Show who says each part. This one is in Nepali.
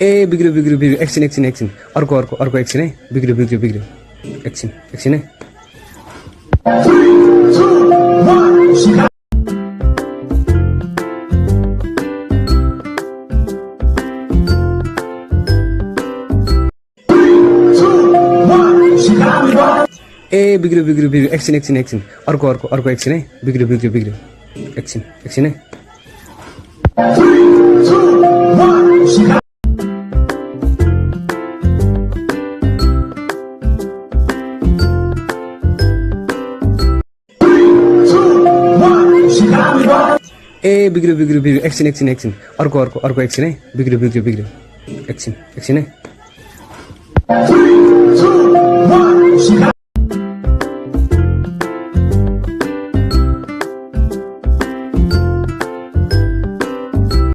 Speaker 1: ए बिग्रियो बिग्रियो बिग्रियो एकछिन एकछिन एकछिन अर्को अर्को अर्को एकछिन है बिग्रियो बिग्रियो बिग्रियो एकछिन एकछिन है ए बिग्रियो बिग्रियो बिग्रियो एकछिन एकछिन एकछिन अर्को अर्को अर्को एकछिन है बिग्रियो बिग्रियो बिग्रियो एकछिन एकछिन है ए बिग्रियो बिग्रियो बिग्रियो एकछिन एकछिन एकछिन अर्को अर्को अर्को एकछिन है बिग्रियो बिग्रियो बिग्रियो एकछिन एकछिन है